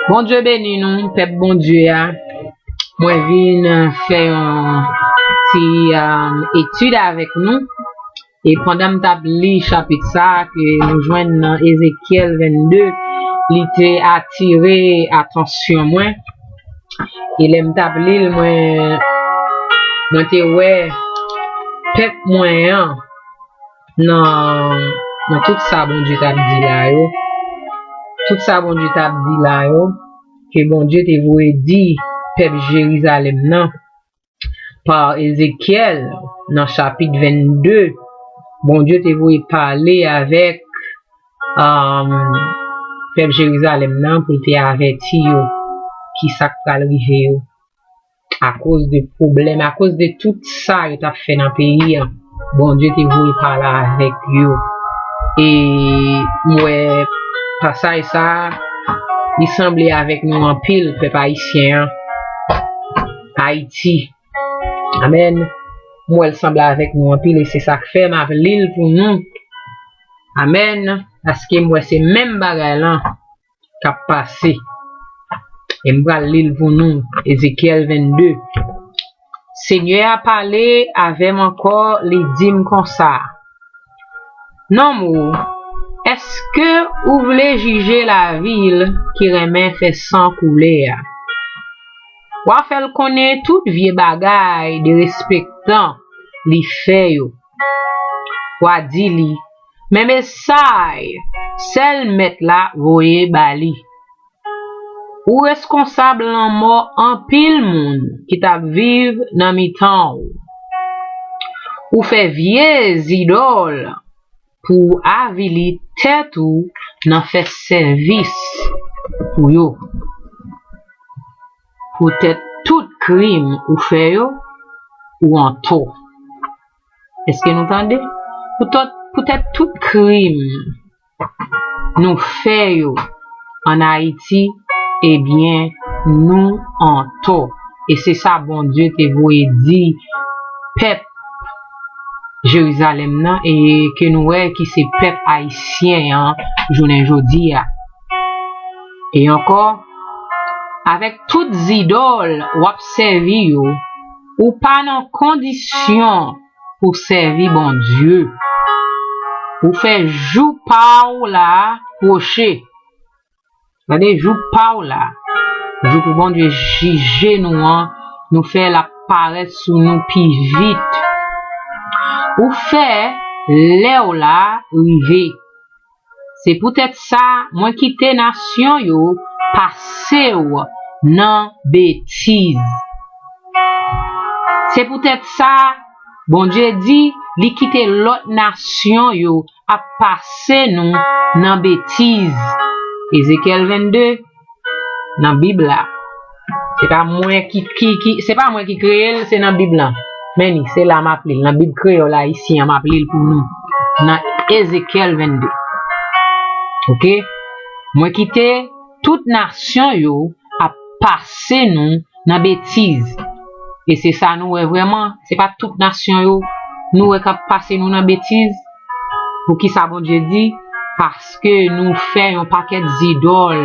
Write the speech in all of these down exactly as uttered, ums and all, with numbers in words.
Bondye beni nou, pèp Bondye a. Mwen vin fè yon ti um, etid avèk nou. E pandan m t ap li chapit sa a ke nou jwenn nan Ezekyèl vennde, li te atire atansyon mwen. E lè m t ap li l, mwen, mwen te wè pèp mwen an nan, nan tout sa Bondye t ap di la yo. Tout sa Bondye t ap di la yo, ke Bondye te voye di pèp Jerizalèm nan pa Ezekyèl nan chapit vennde, Bondye te voye pale avèk um, pèp Jerizalèm nan pou l te avèti yo ki sa k pral rive yo. Akoz de pwoblèm, akoz de tout sa yo t ap fè nan peyi a, Bondye te voye pale avèk yo. E m wè pasaj sa a, li sanble avèk nou anpil, pèp ayisyen an, Ayiti. Amèn. M wè l sanble avèk nou anpil, e se sa k fè m ap li l pou nou. Amèn. Paske m wè se menm bagay lan k ap pase. E m pral li l pou nou, Ezekyèl vennde. Senyè a pale avè m ankò, li di m konsa, Nonm ou, èske ou vle jije lavil ki renmen fè san koule a? W a fè l konnen tout vye bagay derespektan li fè yo. W a di li, Men mesay sèl Mèt la voye ba li. Ou reskonsab lanmò anpil moun ki t ap viv nan mitan w. Ou fè vye zidòl pou w avili tèt ou nan fè sèvis pou yo. Poutèt tout krim ou fè yo, ou an to. Èske nou tande? Poutèt, poutèt tout krim nou fè yo ann Ayiti, ebyen, nou antò. E se sa Bondye te voye di pèp Jerizalèm nan, e ke nou wè ki se pèp ayisyen an jounen jodi a. E ankò, avèk tout zidòl w ap sèvi yo, ou pa nan kondisyon pou sèvi Bondye. Ou fè jou pa w la pwoche. Gade, jou pa w la, jou pou Bondye jije nou an, nou fè l ap parèt sou nou pi vit. Ou fè lè w la rive. Se poutèt sa mwen kite nasyon yo pase w nan betiz. Se poutèt sa Bondye di li kite lòt nasyon yo ap pase nou nan betiz. Ezekyèl vennde, nan Bib la. Se pa mwen ki, ki, ki, se pa mwen ki kreye l, se nan Bib lan. Men li, se la m ap li l. Nan Bib kreyòl ayisyen an, m ap li l pou nou. Nan Ezekyèl vennde. Oke? Mwen kite tout nasyon yo ap pase nou nan betiz. E se sa nou wè vrèman, se pa tout nasyon yo nou wè k ap pase nou nan betiz. Poukisa Bondye di? Paske nou fè yon pakèt zidòl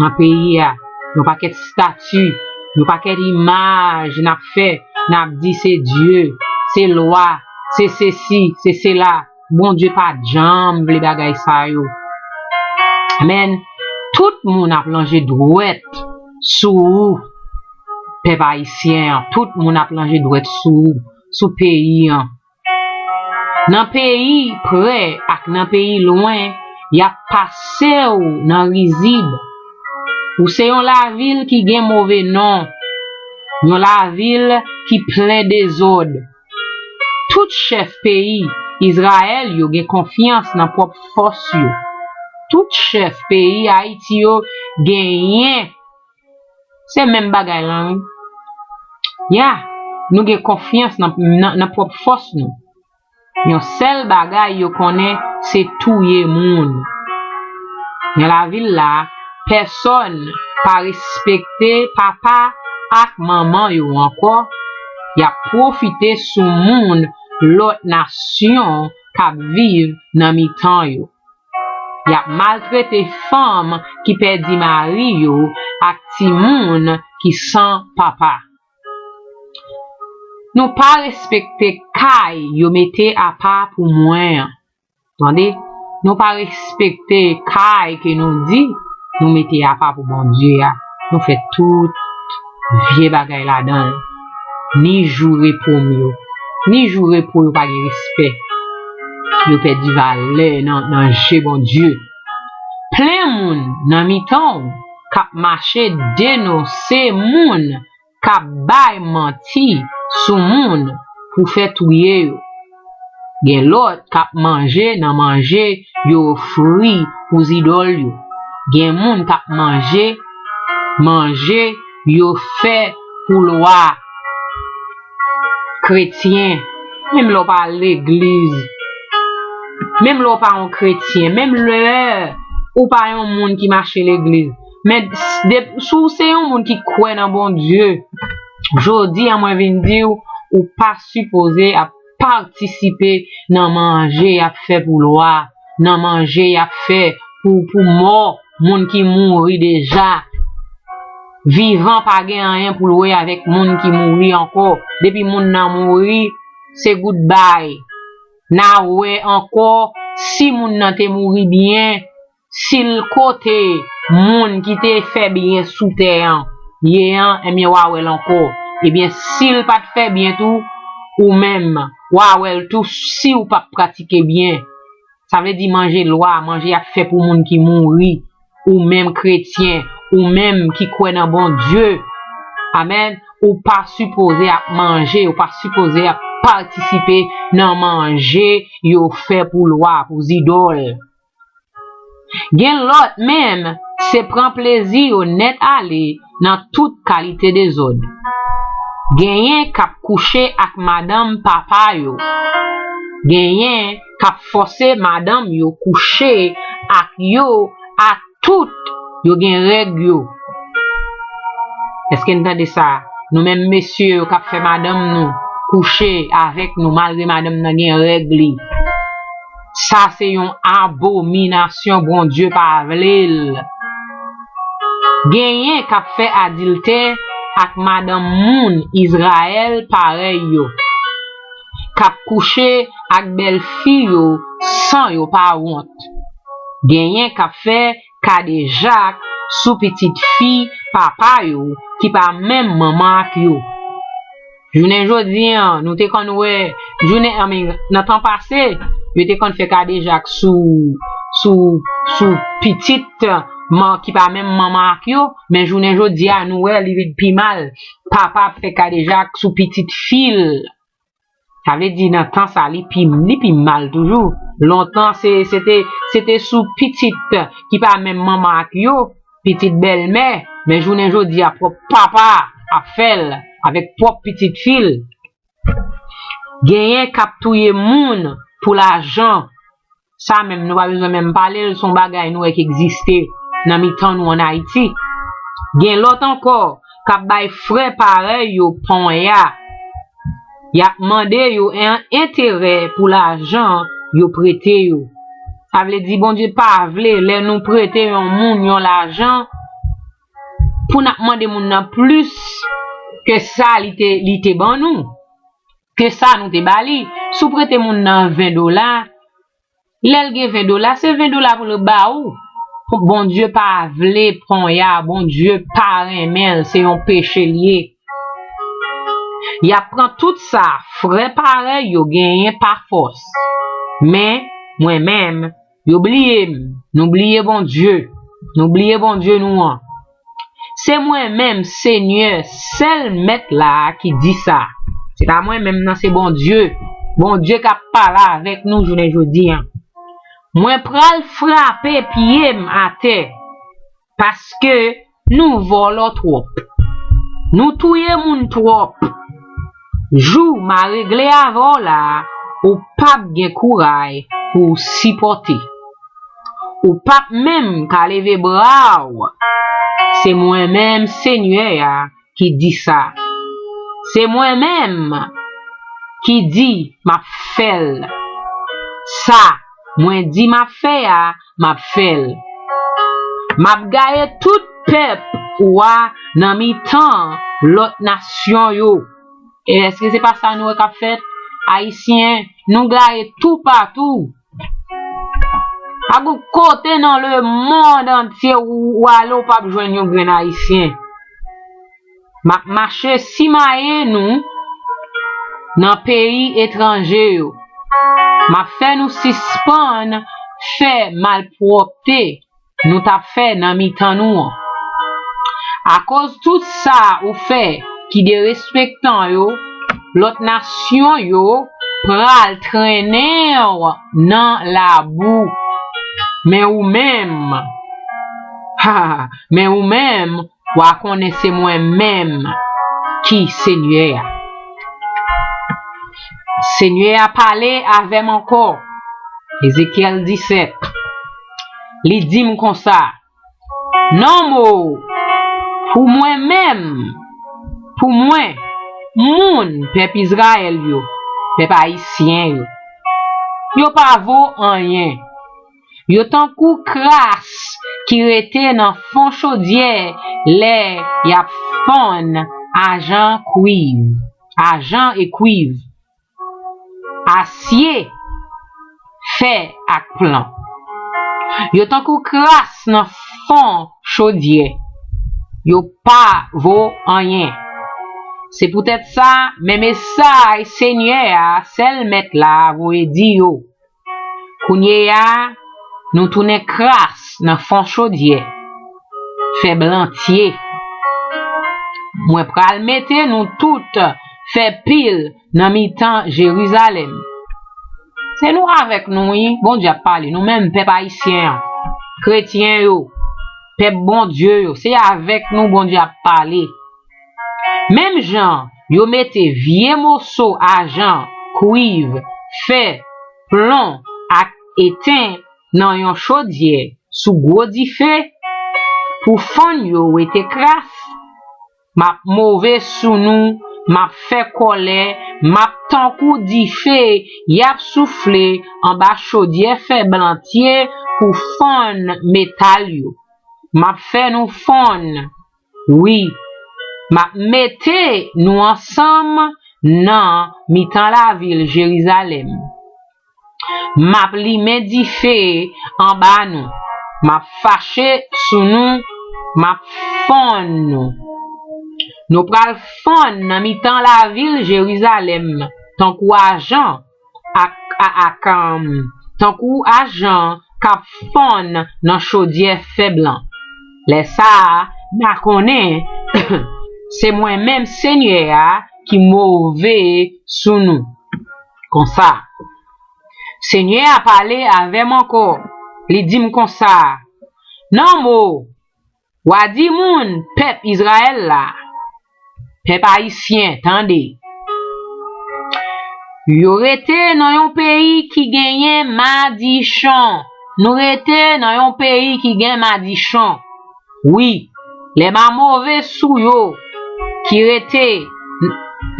nan peyi a, yon pakèt estati, yon pakèt imaj n ap fè, n ap di se dye, se lwa, se sesi, se sela. Bondye pa janm vle bagay sa yo. Amèn. Tout moun ap lonje dwèt sou ou, pèp ayisyen an. Tout moun ap lonje dwèt sou ou, sou peyi an. Nan peyi prè ak nan peyi lwen, y ap pase w nan rizib. Ou se yon lavil ki gen move non, yon lavil ki plen dezòd. Tout chèf peyi Izrayèl yo gen konfyans nan pwòp fòs yo. Tout chèf peyi Ayiti yo genyen. Se menm bagay lan, wi. Ya, nou gen konfyans nan, nan, nan pwòp fòs nou. Yon sèl bagay yo konnen, se touye moun. Nan lavil la, pèsòn pa respekte papa ak manman yo ankò. Y ap pwofite sou moun lòt nasyon k ap viv nan mitan yo. Y ap maltrete fanm ki pèdi mari yo timoun ki san papa. Nou pa respekte kay yo mete apa pou mwen an. Tande, nou pa respekte kay ke nou di nou mete apa pou Bondye a. Nou fè tout vye bagay ladan l. Ni jou repo m yo, ni jou repo yo pa gen respè. Yo pèdi valè nan, nan je Bondye. Plen moun nan mitan w k ap mache denonse moun k ap bay manti sou moun pou fè touye yo. Gen lòt k ap manje nan manje yo ofri pou zidòl yo. Gen moun k ap manje manje yo fè pou lwa. Kretyen, menm lè w pa legliz, menm lè w pa yon kretyen, menm lè ou pa yon moun ki mache legliz, men s- de- si w se yon moun ki kwè nan Bondye, jodi a mwen vin di w, ou pa sipoze ap patisipe nan manje y ap fè pou lwa, nan manje y ap fè pou, pou mò, moun ki mouri deja. Vivan pa gen anyen pou l wè avèk moun ki mouri ankò. Depi moun nan mouri, se goodbye. N a wè ankò si moun nan te mouri byen, si l kote moun ki te fè byen sou tè an ye an, ebyen w a wè l ankò. Ebyen, si l pa t fè byen tou, ou menm, w a wè l tou si w p ap pratike byen. Sa vle di manje lwa, manje y ap fè pou moun ki mouri. Ou menm kretyen, ou menm ki kwè nan Bondye, amèn, ou pa sipoze ap manje, ou pa sipoze ap patisipe nan manje yo fè pou lwa, pou zidòl. Gen lòt menm, se pran plezi yo nèt ale nan tout kalite dezòd. Genyen k ap kouche ak madanm papa yo. Genyen k ap fòse madanm yo kouche ak yo atout yo gen règ yo. Èske n tande sa? Nou menm mesye yo k ap fè madanm nou kouche avèk nou malgre madanm nan gen règ li. Sa se yon abominasyon, Bondye pa vle l. Genyen k ap fè adiltè ak madanm moun Izrayèl parèy yo, k ap kouche ak bèlfi yo san yo pa wont. Genyen k ap fè kadejak sou pitit fi papa yo ki pa menm manman ak yo. Jounen jodi a, nou te konn wè, jounen, I mean, nan tan pase, yo te konn fè kadejak sou, sou, sou pitit man, ki pa menm manman ak yo, men jounen jodi a, nou wè li vin pi mal. Papa ap fè kadejak sou pitit fi l. Sa vle di nan tan sa, li pi, li pi mal toujou. Lontan, se, se te, se te sou pitit ki pa menm manman ak yo, pitit bèlmè, men jounen jodi a, pwòp papa ap fè l avèk pwòp pitit fi l. Genyen k ap touye moun pou lajan. Sa menm, nou pa bezwen menm pale l, se yon bagay nou wè ki egziste nan mitan nou ann Ayiti. Gen lòt ankò k ap bay frè parèy yo ponya. Y ap mande yo en- enterè pou lajan yo prete yo. Sa vle di Bondye pa vle lè nou prete yon moun yon lajan pou n ap mande moun nan plis ke sa li te, li te ban nou, ke sa nou te ba li. Si w prete moun nan ven dola, lè l gen ven dola, se ven dola pou l ba ou. Bondye pa vle ponya, Bondye pa renmen l, se yon peche l ye. Y ap pran tout sa frè parèy yo genyen pa fòs. Men, mwen menm, yo bliye m, nou bliye Bondye, nou bliye Bondye nou an. Se mwen menm, Senyè, sèl Mèt la a ki di sa. Se pa mwen menm, non, se Bondye. Bondye k ap pale avèk nou jounen jodi a. Mwen pral frape pye m atè, paske nou vòlò twòp. Nou touye moun twòp. Jou m a regle avè w la a, ou p ap gen kouray pou w sipòte. Ou p ap menm ka leve bra w. Se mwen menm, Senyè a, ki di sa. Se mwen menm ki di m ap fè l. Sa mwen di m ap fè a, m ap fè l. M ap gaye tout pèp wa nan mitan lòt nasyon yo. E èske se pa sa nou wè k ap fèt? Ayisyen, nou gaye toupatou. Pa gen kote nan lemonn antye ou, ou ale, ou p ap jwenn yon grenn Ayisyen. M ap mache simaye nou nan peyi etranje yo. M ap fè nou sispann fè malpwòpte nou t ap fè nan mitan nou an. Akoz tout sa ou fè ki derespektan yo, lòt nasyon yo pral trennen w nan labou. Men ou menm, ha, men ou menm, w a konnen se mwen menm ki Senyè a. Senyè a pale avè m ankò. Ezekyèl disèt. Li di m konsa, Nonm o, pou mwen menm, pou mwen, moun pèp Izrayèl yo, pèp ayisyen yo, yo pa vo anyen. Yo tankou kras ki rete nan fon chodyè lè y ap fonn ajan kwiv, ajan e kwiv, asye, fè ak plan. Yo tankou kras nan fon chodyè. Yo pa vo anyen. Se poutèt sa, men mesaj Senyè a, sèl Mèt la, voye di yo. Kounye a, nou tounen kras nan fon chodyè, fè blan tye. Mwen pral mete nou tout fè pil nan mitan Jerizalèm. Se nou avèk nou, wi, Bondye ap pale. Nou menm, pèp ayisyen an, kretyen yo, pèp Bondye yo, se avèk nou Bondye ap pale. Menm jan yo mete vye moso ajan, kwiv, fè, plon ak eten nan yon chodyè sou gwo dife pou fann yo rete kras, m ap move sou nou, m ap fè kòlè, m ap tankou dife y ap soufle anba chodyè fè blan tye pou fann metal yo. M ap fè nou fonn, wi, m ap mete nou ansanm nan mitan lavil Jerizalèm. M ap limen dife anba nou, m ap fache sou nou, m ap fonn nou. Nou pral fonn nan mitan lavil Jerizalèm tankou ajan, ak, a, ak, um, tankou ajan k ap fonn nan chodyè fè blan. Lè sa a, n a konnen se mwen menm Senyè a ki move sou nou. Konsa, Senyè a pale avè m ankò. Li di m konsa, Nonm o, w a di moun pèp Izrayèl la, pèp ayisyen, tande. Yo rete nan yon peyi ki genyen madichon. Nou rete nan yon peyi ki gen madichon. Wi, lè m a move sou yo, ki rete,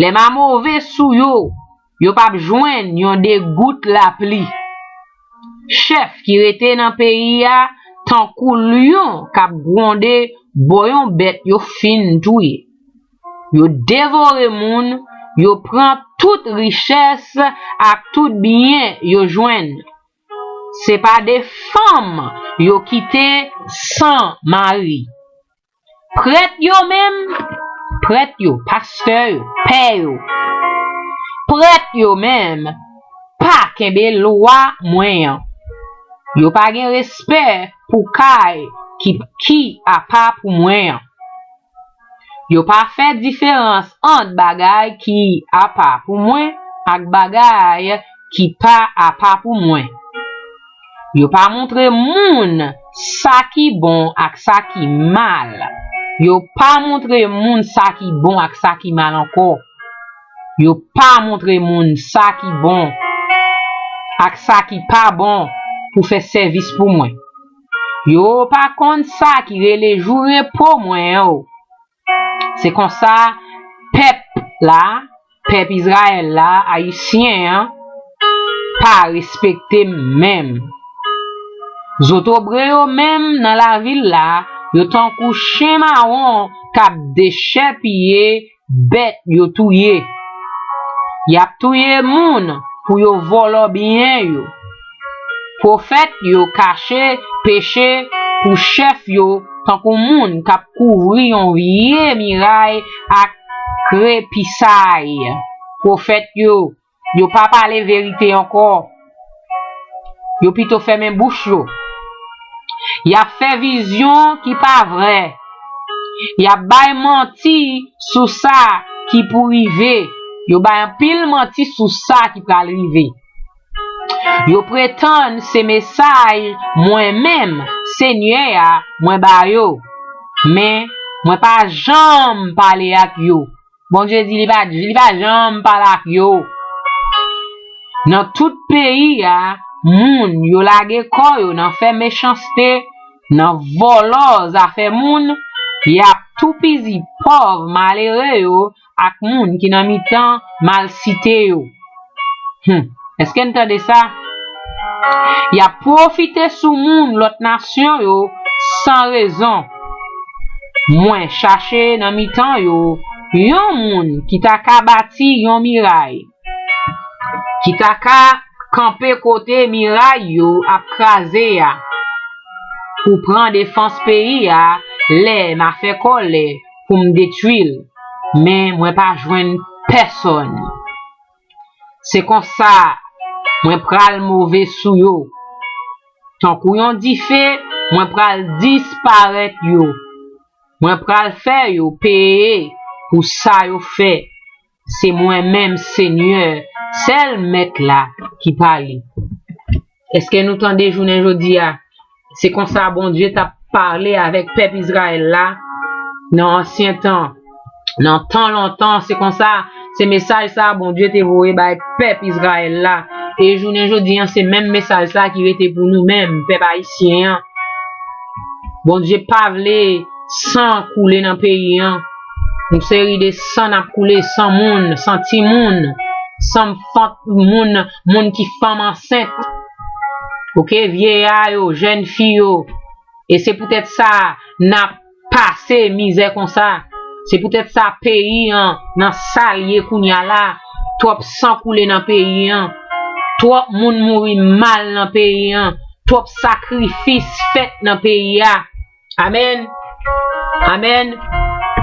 lè m a move sou yo, yo p ap jwenn yon degout lapli. Chèf ki rete nan peyi a tankou lyon k ap gwonde bò yon bèt yo fin touye. Yo devore moun, yo pran tout richès ak tout byen yo jwenn. Se pa de fanm yo kite san mari. Prèt yo menm, prèt yo, pastè yo, pè yo, prèt yo menm pa kenbe lwa mwen an. Yo pa gen respè pou kay ki, ki apa pou mwen an. Yo pa fè diferans ant bagay ki apa pou mwen ak bagay ki pa apa pou mwen. Yo pa montre moun sa ki bon ak sa ki mal. Yo pa montre moun sa ki bon ak sa ki mal ankò. Yo pa montre moun sa ki bon ak sa ki pa bon pou fè sèvis pou mwen. Yo pa konn sa ki rele jou repo mwen yo. Se konsa, pèp la, pèp Izrayèl la, ayisyen an, pa respekte m menm. Zotobre yo menm nan lavil la Yo tankou chen mawon k ap dechèpiye bèt yo touye. Y ap touye moun pou yo vòlò byen yo. Pwofèt yo kache peche pou chèf yo tankou moun k ap kouvri yon vye miray ak krepisay. Pwofèt yo, yo pa pale verite ankò. Yo pito fèmen bouch yo. Y ap fè vizyon ki pa vrè. Y ap bay manti sou sa ki pou rive. Yo bay anpil manti sou sa ki pral rive. Yo pretann se mesaj mwen menm, Senyè a, mwen ba yo. Men, mwen pa janm pale ak yo. Bondye di li pa, li pa janm pale ak yo. Nan tout peyi a, moun yo lage kò yo nan fè mechanste, nan vòlò zafè moun, y ap toupizi pòv malere yo ak moun ki nan mitan malsite yo. Hum, èske n tande sa? Y ap pwofite sou moun lòt nasyon yo san rezon. Mwen chache nan mitan yo yon moun ki ta ka bati yon miray, ki ta ka kanpe kote miray yo ap kraze a, pou pran defans peyi a lè m a fè kòlè pou m detwi l. Men mwen pa jwenn pèsonn. Se konsa, mwen pral move sou yo. Tankou yon dife, mwen pral disparèt yo. Mwen pral fè yo peye pou sa yo fè. Se mwen menm, Senyè, sèl Mèt la, ki pale. Èske nou tande jounen jodi a? Se konsa Bondye t ap pale avèk pèp Izrayèl la nan ansyen tan. Nan tan lontan, se konsa, se mesaj sa Bondye te voye bay pèp Izrayèl la. E jounen jodi a, se menm mesaj sa ki rete pou nou menm, pèp ayisyen an. Bondye pa vle san koule nan peyi an. Yon seri de san ap koule, san moun, san timoun, san fanm, moun, moun ki fanm ansent. Oke, vyeya yo, jèn fi yo. E se poutèt sa n ap pase mizè konsa. Se poutèt sa peyi an nan sa l ye kounye a la. Twòp san koule nan peyi an. Twòp moun mouri mal nan peyi an. Twòp sakrifis fèt nan peyi a. Amèn. Amèn.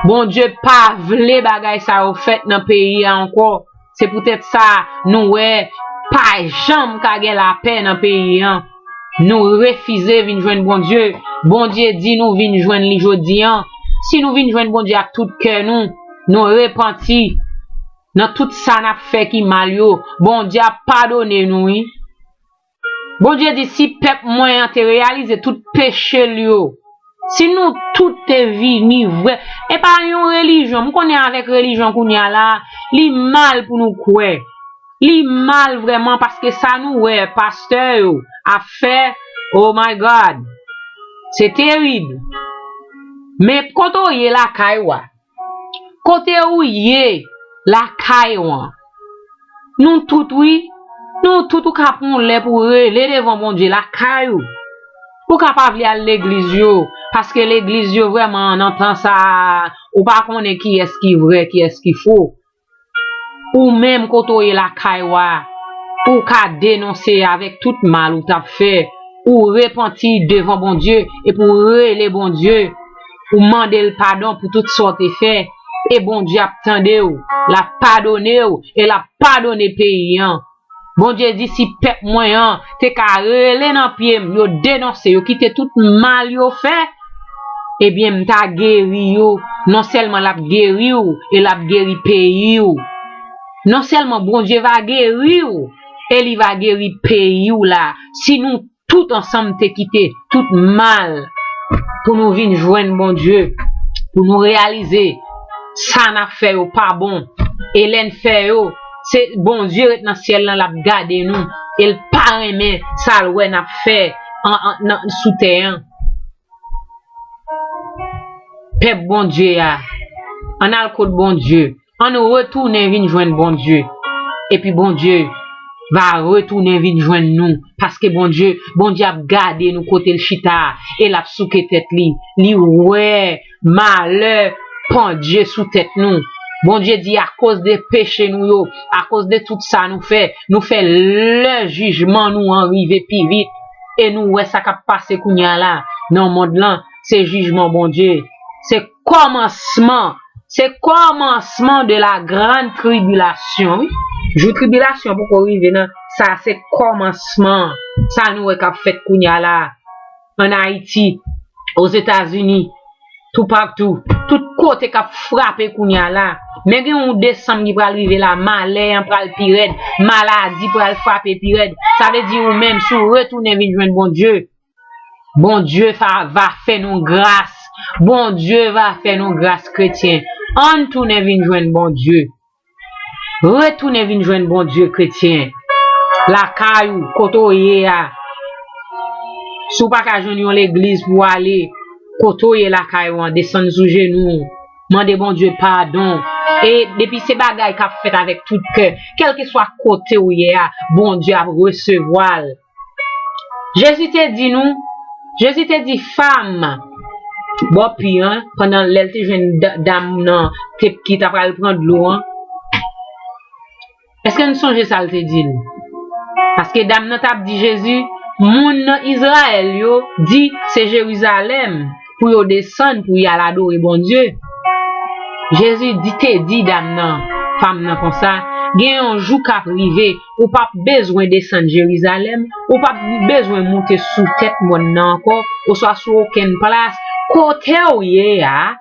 Bondye pa vle bagay sa yo fèt nan peyi a ankò. Se poutèt sa nou wè pa janm ka gen lapè nan peyi an. Nou refize vin jwenn Bondye. Bondye di nou vin jwenn li jodi an. Si nou vin jwenn Bondye ak tout kè nou, nou repanti nan tout sa n ap fè ki mal yo, Bondye ap padone nou, wi. Bondye di, si pèp mwen an te reyalize tout peche l yo, si nou tout te vini vrè, e pa yon relijyon, m konnen avèk relijyon kounye a la, li mal pou nou kwè. Li mal vrèman paske sa nou wè pastè yo ap fè, oh my God, se terib. Men kote w ye lakay ou a? Kote ou ye lakay ou an? Nou tout, wi. Nou tout, ou ka pran yon lè pou w rele devan Bondye lakay ou. Ou ka pa vle al legliz yo, paske legliz yo vrèman nan tan sa a, ou pa konnen kiyès ki vrè, kiyès ki fo. Ou menm kote w ye lakay ou a, ou ka denonse avèk tout mal ou t ap fè, ou repanti devan Bondye, epi w rele Bondye, ou mande l padon pou tout sa w te fè, e Bondye ap tande w, l ap padone w, e l ap padone peyi an. Bondye di, si pèp mwen an te ka rele nan pye m, yo denonse, yo kite tout mal yo fè, ebyen, m ta geri yo. Non sèlman l ap geri w, e l ap geri peyi w. Non sèlman Bondye va geri w, e li va geri peyi w la. Si nou tout ansanm te kite tout mal pou nou vin jwenn Bondye, pou nou reyalize sa n ap fè yo pa bon. E lè n fè yo, se Bondye ret nan syèl lan, l ap gade nou. E l pa renmen sa l wè n ap fè an, an, nan, sou tè an. Pèp Bondye a, ann al kot Bondye. Ann retounen vin jwenn Bondye. Epi Bondye va retounen vin jwenn nou, paske Bondye, Bondye ap gade nou kote l chita a, e l ap souke tèt li. Li wè malè pandye sou tèt nou. Bondye di, akoz de peche nou yo, akoz de tout sa nou fè, nou fè lè jijman nou an rive pi vit. E nou wè sa k ap pase kounye a la nan mond lan, se jijman Bondye. Se kòmansman, se kòmansman de la grande tribulation, wi. Jou tribilasyon poko rive, nan. Sa se kòmansman. Sa nou wè k ap fèt kounye a la. Ann Ayiti, Ozetazini, toupatou, tout kote k ap frape kounye a la. Men gen yon desanm ki pral rive la, malè an pral pi rèd, maladi pral frape pi rèd. Sa vle di ou menm, si w retounen vin jwenn Bondye, Bondye fa, va fè nou gras. Bondye va fè nou gras, kretyen. Ann tounen vin jwenn Bondye. Retounen vin jwenn Bondye, kretyen. Lakay ou, kote w ye a. Si w pa ka jwenn yon legliz pou w ale, kote w ye lakay ou an, desann sou jenou w. Mande Bondye padon. E depi se bagay k ap fèt avèk tout kè, kèlkeswa kote w ye a, Bondye ap resevwa l. Jezi te di nou, Jezi te di fanm bò pi an, pandan lè l te jwenn da-, dam nan te, ki ta pral pran dlo an. Èske n sonje sa l te di l? Paske dam nan t ap di Jezi, moun nan Izrayèl yo di se Jerizalèm pou yo desann pou y al adore Bondye. Jezi di, te di dam nan, fanm nan konsa, gen yon jou k ap rive, ou p ap bezwen desann Jerizalèm, ou p ap bezwen moute sou tèt mòn nan ankò, oswa sou okenn plas. Kote w ye a,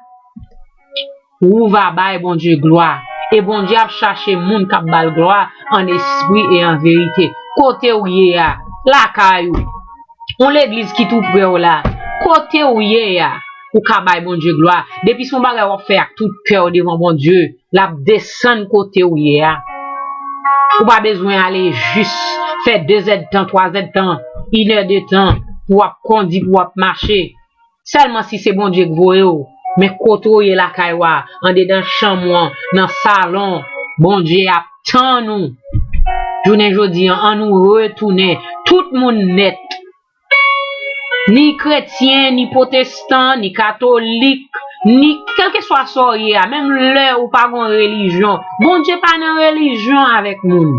ou va bay Bondye glwa. E Bondye ap chache moun k ap ba l glwa an espri e an verite. Kote w ye a, lakay ou, yon legliz ki tou pre w la, kote w ye a, ou ka bay Bondye glwa. Depi se yon bagay w ap fè ak tout kè w devan Bondye, l ap desann kote w ye a. Ou pa bezwen ale jis fè de zèdtan, twa zèdtan, inèdetan pou w ap kondi, pou w ap mache. Sèlman si se Bondye k voye w. Men kote w ye lakay ou a, andedan chanm ou an, nan salon, Bondye ap tann ou. Jounen jodi an, ann nou retounen, tout moun nèt. Ni kretyen, ni pwotestan, ni katolik, ni kèlkeswa sa w ye a, menm lè ou pa gon relijyon, Bondye pa nan relijyon avèk moun.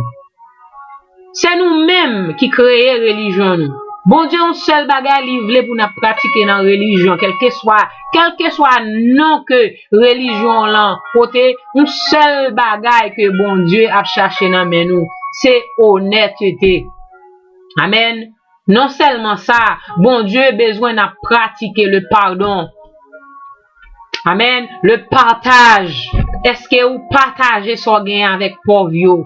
Se nou menm ki kreye relijyon nou. Bondye yon sèl bagay li vle pou n ap pratike nan relijyon, kèlkeswa, kèlkeswa non ke relijyon w lan pote, yon sèl bagay ke Bondye ap chache nan men nou, se onètete. Amèn. Non sèlman sa, Bondye bezwen n ap pratike le pardon. Amèn. Le partage. Èske ou pataje sa w genyen avèk pòv yo?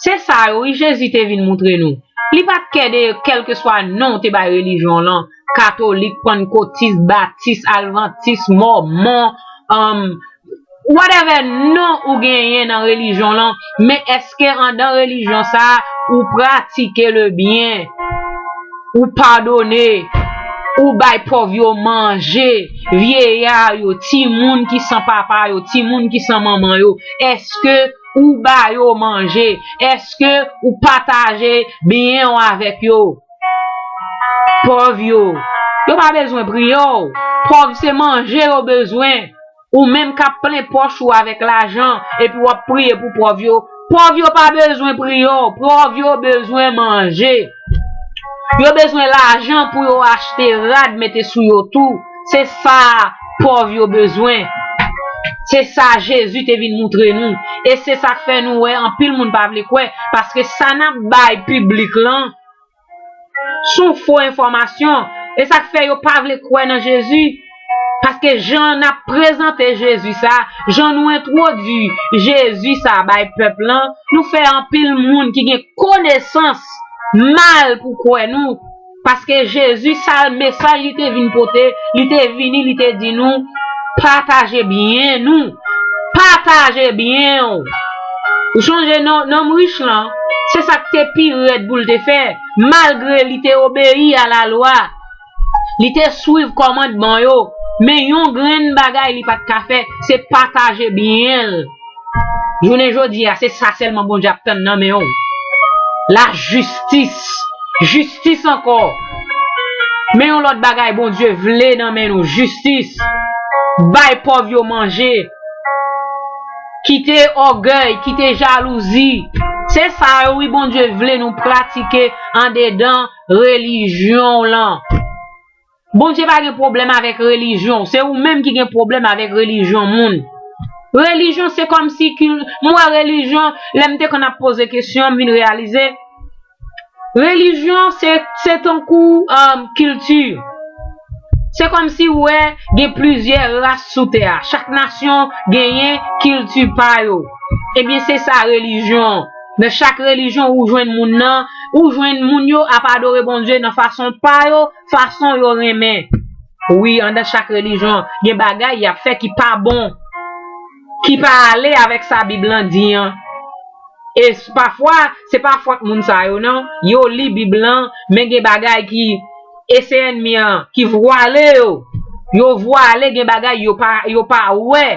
Se sa yo, wi, Jezi te vin moutre nou. Li pa t kè de kèlkeswa non w te bay relijyon w lan, katolik, pannkotis, batis, advantis, mòmon, um, whatever non ou genyen nan relijyon w lan, men èske anndan relijyon sa a, ou pratike le byen? Ou padone, ou bay pòv yo manje, vyeya yo, timoun ki san papa yo, timoun ki san manman yo, èske ou ba yo manje? Èske ou pataje byen w avèk yo? Pòv yo, yo pa bezwen priye w. Pòv se manje yo bezwen. Ou menm k ap plen pòch ou avèk lajan, epi w ap priye pou pòv yo. Pòv yo pa bezwen priye w, pòv yo bezwen manje. Yo bezwen lajan pou yo achte rad mete sou yo tou. Se sa pòv yo bezwen. Se sa Jezi te vin moutre nou. E se sa k fè nou wè anpil moun pa vle kwè, paske sa n ap bay piblik lan, se yon fo enfòmasyon. E sa k fè yo pa vle kwè nan Jezi. Paske jan n ap prezante Jezi sa, jan nou entwodui Jezi sa bay pèp lan, nou fè anpil moun ki gen konesans mal pou kwè nou. Paske Jezi, sa mesaj li te vin pote, li te vini, li te di nou, pataje byen nou. Pataje byen w. Ou sonje non, nonm rich lan, se sa k te pi rèd pou l te fè, malgre li te obeyi a lalwa. Li te swiv kòmandman yo, men yon grenn bagay li pa t ka fè, se pataje byen l. Jounen jodi a, se sa sèlman Bondye ap tann nan men w. Lajistis. Jistis ankò. Men yon lòt bagay Bondye vle nan men nou, jistis. Bay pòv yo manje. Kite ògèy, kite jalouzi. Se sa yo, wi, Bondye vle nou pratike andedan relijyon w lan. Bondye pa gen pwoblèm avèk relijyon w. Se ou menm ki gen pwoblèm avèk relijyon moun. Relijyon, se kòmsi ki, m wè relijyon, lè m te konn ap poze kesyon, m vin reyalize, relijyon, se, se tankou, um, kilti. Se kòmsi w wè gen plizyè ras sou tè a. Chak nasyon genyen kilti pa yo. Ebyen, se sa relijyon. Nan chak relijyon, ou jwenn moun nan, ou jwenn moun yo ap adore Bondye nan fason pa yo, fason yo renmen. Wi, anndan chak relijyon, gen bagay y ap fè ki pa bon, ki pa ale avèk sa Bib lan di an. E s-, pafwa, se pa fòt moun sa yo, non. Yo li Bib lan, men gen bagay ki, e se ènmi an ki vwale yo. Yo vwale, gen bagay yo pa, yo pa wè.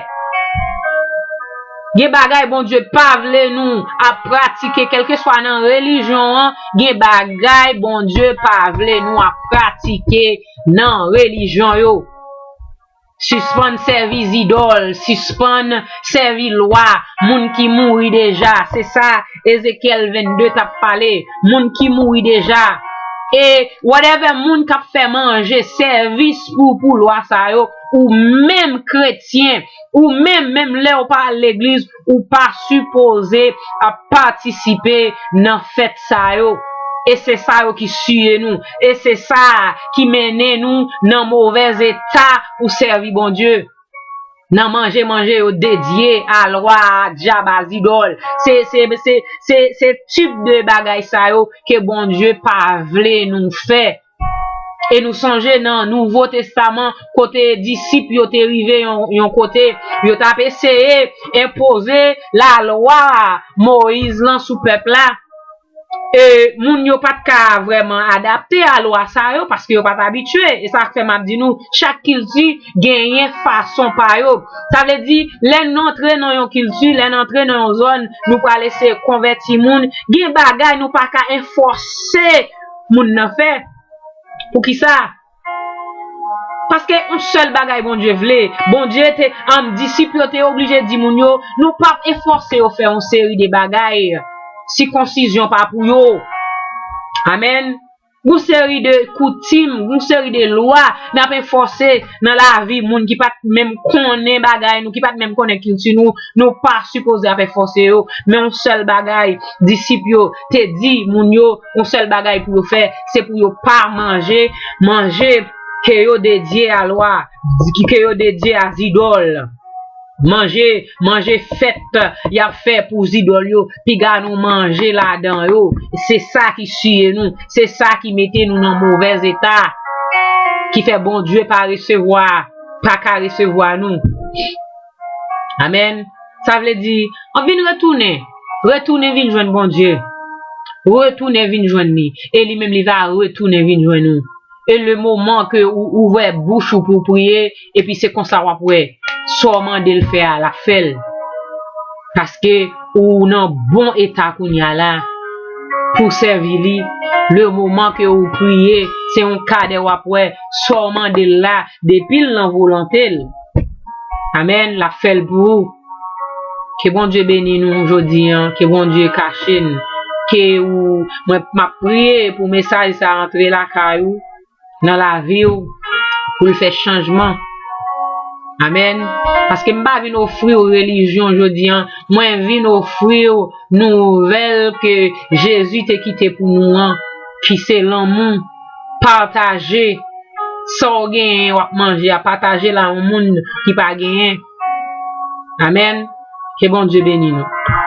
Gen bagay Bondye pa vle nou ap pratike, kèlkeswa nan relijyon an, gen bagay Bondye pa vle nou ap pratike nan relijyon yo. Sispann sèvi zidòl, sispann sèvi lwa, moun ki mouri deja. Se sa Ezekyèl vennde t ap pale. Moun ki mouri deja. E whatever moun k ap fè manje, sèvis pou, pou lwa sa yo, ou menm kretyen, ou menm, menm lè w pa al legliz, ou pa sipoze ap patisipe nan fèt sa yo. E se sa yo ki siye nou. E se sa ki mennen nou nan movèz eta pou sèvi Bondye. Nan manje, manje yo dedye a lwa, a dyab, a zidòl. Se, se, se, se, se tip de bagay sa yo ke Bondye pa vle nou fè. E nou sonje nan Nouvo Testaman, kote disip yo te rive yon, yon kote, yo t ap eseye enpoze lalwa Moyiz lan sou pèp la. E moun yo pa t ka vrèman adapte a lwa sa yo, paske yo pa t abitye. E sa k fè m ap di nou, chak kilti genyen fason pa yo. Sa vle di, lè n antre nan yon kilti, lè n antre nan yon zòn, nou pral eseye konvèti moun, gen bagay nou pa ka enfòse moun nan fè. Poukisa? Paske yon sèl bagay Bondye vle. Bondye te, um, disip yo te oblije di moun yo, nou p ap enfòse yo fè yon seri de bagay. Sikonsizyon pa pou yo. Amèn. Yon seri de koutim, yon seri de lwa n ap enfòse nan lavi moun ki pa t menm konnen bagay nou, ki pa t menm konnen kilti nou. Nou pa sipoze ap enfòse yo. Men yon sèl bagay disip yo te di moun yo, yon sèl bagay pou yo fè, se pou yo pa manje manje ke yo dedye a lwa, ke yo dedye a zidòl. Manje, manje fèt y ap fè pou zidòl yo, piga nou manje ladan yo. Se sa ki siye nou, se sa ki mete nou nan movèz eta, ki fè Bondye pa resevwa, pa ka resevwa nou. Amèn. Sa vle di, an vin retounen. Retounen vin jwenn Bondye. Retounen vin jwenn li. E li menm li va retounen vin jwenn ou. E le moman ke ou ouvè bouch ou pou w priye, epi se konsa w ap wè. Sa w mande l fè a, l ap fè l. Paske ou nan bon eta kounye a la pou sèvi li. Le moman ke ou priye, se yon kadè w ap wè. Sa w mande l la, depi l nan volonte l. Amèn, l ap fè l pou ou. Ke Bondye beni nou jodi an, ke Bondye kache n, ke ou, mwen, m ap priye pou mesaj sa antre lakay ou, nan lavi w, pou l fè chanjman. Amèn. Paske m pa vin ofri w relijyon jodi an, mwen vin ofri w nouvèl ke Jezi te kite pou nou an, ki se lanmou. Pataje sa w genyen w ap manje a, pataje l a yon moun ki pa genyen. Amèn. Ke Bondye beni nou.